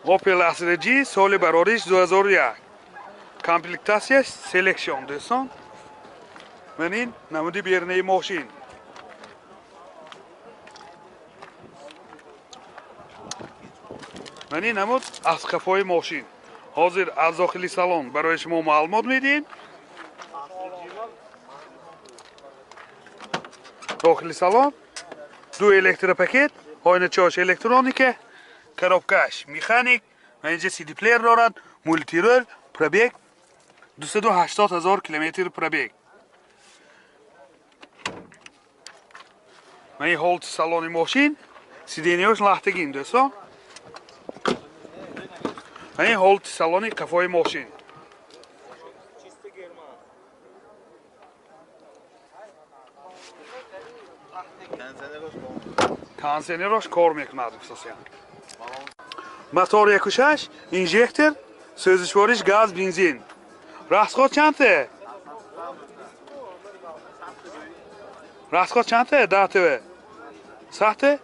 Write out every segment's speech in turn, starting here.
Opel Astra G соли барориш 2001. Комплектатсияш Selection дӯстон. Ман ин намуди берунаи мошин. Ман ин намуд аз қафои мошин. Ҳозир аз дохили салон барои шумо маълумот медиҳем. Дохили салон ду электропакет, ойначаҳош электроника, коробкаш механик, ва инҷа CD плеер дорад, мультирол, пробег 280 000 километр пробег. Ман ин ҳолати салони мошин, сиденияш лахтагин дӯстон. Ман ин ҳолати салони қафои мошин. Кондиционерош кор мекунад хусусан. Мотор 1.6, инжектор, сӯзишвориш газ, бензин. Расход чандта? Расход чандта? Даҳта. Сахта?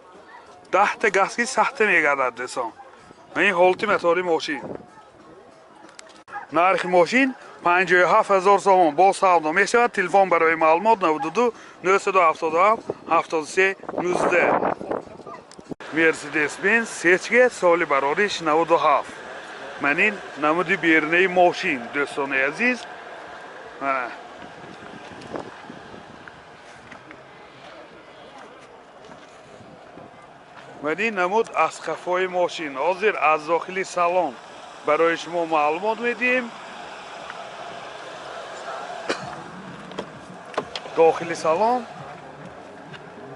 Даҳта газки сахта мегардад дӯстон. Ман ин ҳолати мотори мошин. Нархи мошин 57 000 сомон бо савдо мешавад. Телефон барои маълумот 92 977 73 19. Mercedes-Benz сечка соли барориш 97. Ман ин намуди берунаи мошин дӯстони азиз. Ман ин намуд аз қафои мошин. Ҳозир аз дохили салон барои шумо маълумот медиҳем. Дохили салон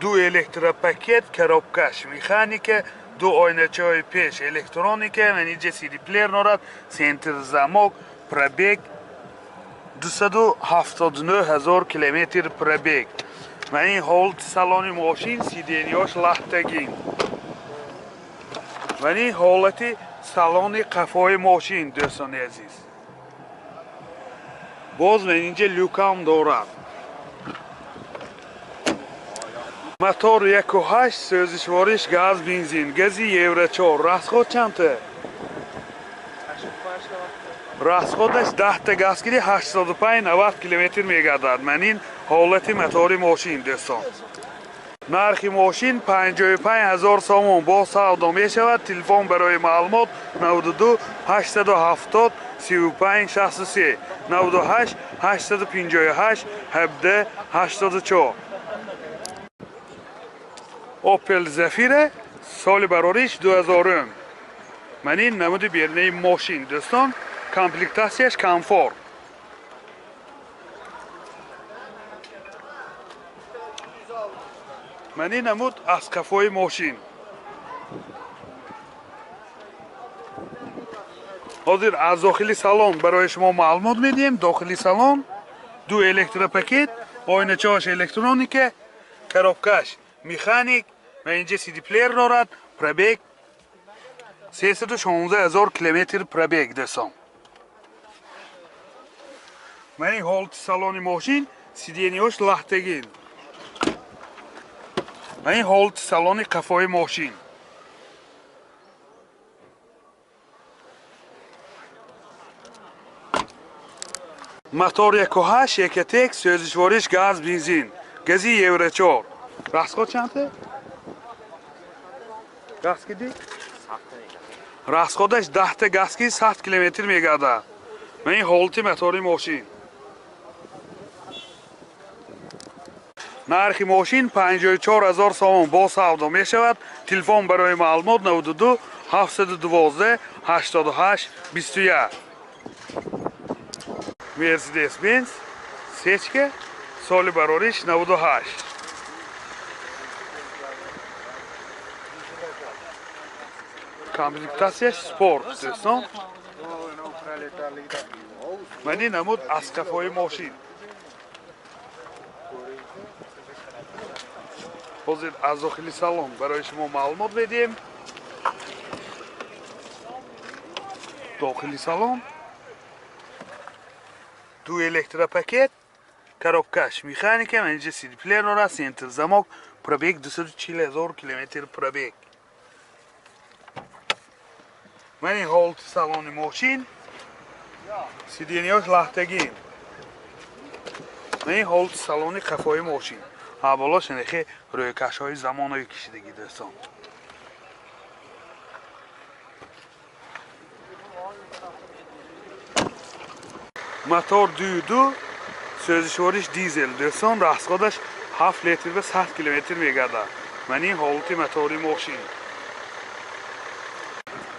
ду электропакет, коробкаш механика, ду ойначаҳои пеш электроника, ман инҷа CD плеер дорад, центр замок, пробег 279 000 километр пробег. Ман ин ҳолати салони мошин, сиденияш лахтагин. Ман ин ҳолати салони қафои мошин дӯстони азиз. Боз ман инҷа люкам дорад. Мотор 1.8, сӯзишвориш газ, бензин, гази Евро 4. Расход чандта? Расходаш 10 газ гири 85-90 километр мегардад. Ман ин ҳолати мотори мошин дӯстон. Нархи мошин 55 000 сомон бо савдо мешавад. Телефон барои маълумот 92 870 35 63 98 858 17 84. Opel Zafira соли барориш 2000. Ман ин намуди берунаи мошин дӯстон. Комплектатсияш комфорт. Ман ин намуд аз қафои мошин. Ҳозир аз дохили салон барои шумо маълумот медиҳем. Дохили салон ду электропакет, ойначаҳош электроника, коробкаш механик, ва инҷа CD плеер дорад, пробег 316 000 километр пробег дӯстон. Ман ин ҳолати салони мошин, сиденияш лахтагин. Ман ин ҳолати салони қафои мошин. Мотор 1.8, Ecotec, сӯзишвориш газ, бензин, гази Евро 4. Расход чандта? Газ киди? Расходаш 10 газ ки 100 километр мегардад. Ман ин ҳолати мотори мошин. Нархи мошин 54 000 сомон бо савдо мешавад. Телефон барои маълумот 92 712 88 21. Mercedes-Benz сечка соли барориш 98. Комплектатсияш спорт дӯстон. Ман ин намуд аз қафои мошин. Ҳозир аз дохили салон барои шумо маълумот медиҳем. Дохили салон ду электропакет, коробкаш механика, ман инҷа CD плеер дорад, центр замок, пробег 240 000 километр пробег. Ман ин ҳолати салони мошин, сиденья ш лахтагин. Ман ин ҳолати салони қафои мошин. Болош нехе рӯйкашҳои замонави кишидагӣ, дӯстон. Мотор 2.2, сӯзишвориш дизел, дӯстон. Расход аш 7 литр ба 100 километр мегардад. Ман ин ҳолати мотори мошин.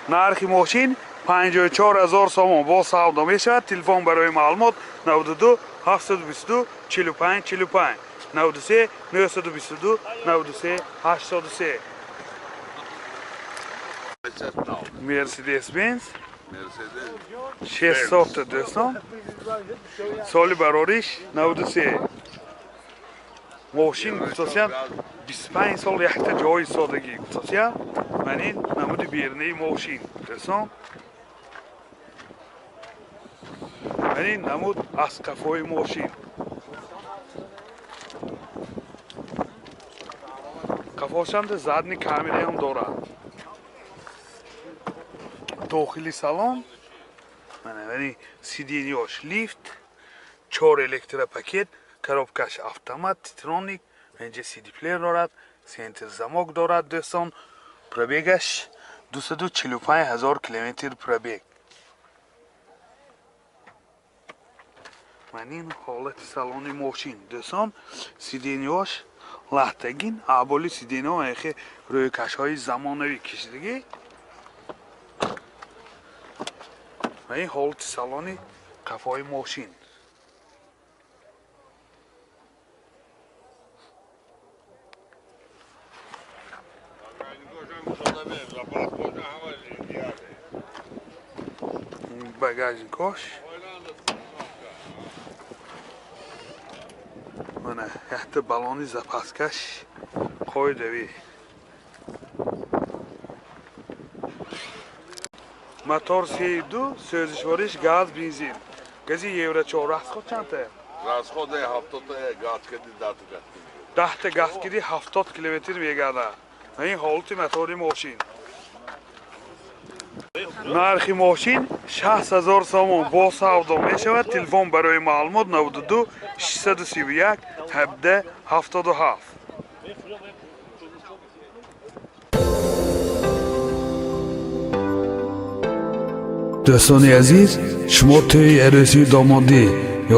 Нархи мошин 54 000 сомон, бо савдо мешавад. Телефон барои маълумот 92 722 45 45, 93 922 93 83. Мерседес Бенз 600, дӯстон, соли барориш 93. Мошин гуфтосиян 25 сол якта ҷои содагӣ гуфтосиян. Ман ин намуди берунаи мошин, дӯстон. Ман ин намуд аз қафои мошин. Қафошанда задний камераам дорад. Дохили салон мана сиденья ш лифт, чор электропакет, коробка ш автомат титроник, инҷа CD плеер дорад, центр замок дорад, дӯстон. Пробег аш 245 000 километр пробег. Ман ин ҳолати салони мошин, дӯстон. Сиденья ш лахтагин, аболи сиденья ҳо эхе рӯйкашҳои замонавӣ кишидагӣ. Ва ин ҳолати салони қафои мошин. Багажник ош мана якта баллони запаска ш қоидави. Мотор 3.2, сӯзишвориш газ, бензин, гази евро 4. Расход чандта? Расход 70 газ киди, 10 газ. 10-та газ киди, 70 километр мегардад. Ин ҳолати мотори мошин. Нархи мошин 60 000 сомон, бо савдо мешавад. Телефон барои маълумот 92 631 17 77. Дӯстони азиз, шумо тӯи арӯсии домодӣ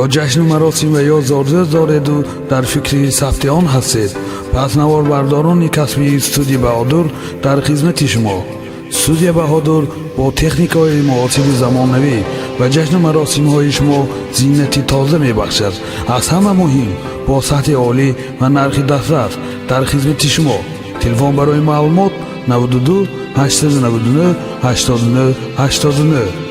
ё ҷашну маросим ва ё зодрӯз дореду дар фикри сабти он ҳастед, пас наворбардорони касбии студия Баҳодур дар хизмати шумо. Студия Баҳодур бо техникаҳои муосири замонавӣ ва ҷашну маросимҳои шумо зинати тоза мебахшад. Аз ҳама муҳим, бо сатҳи олӣ ва нархи дастрас дар хизмати шумо. Телефон барои маълумот 92 899 89 89.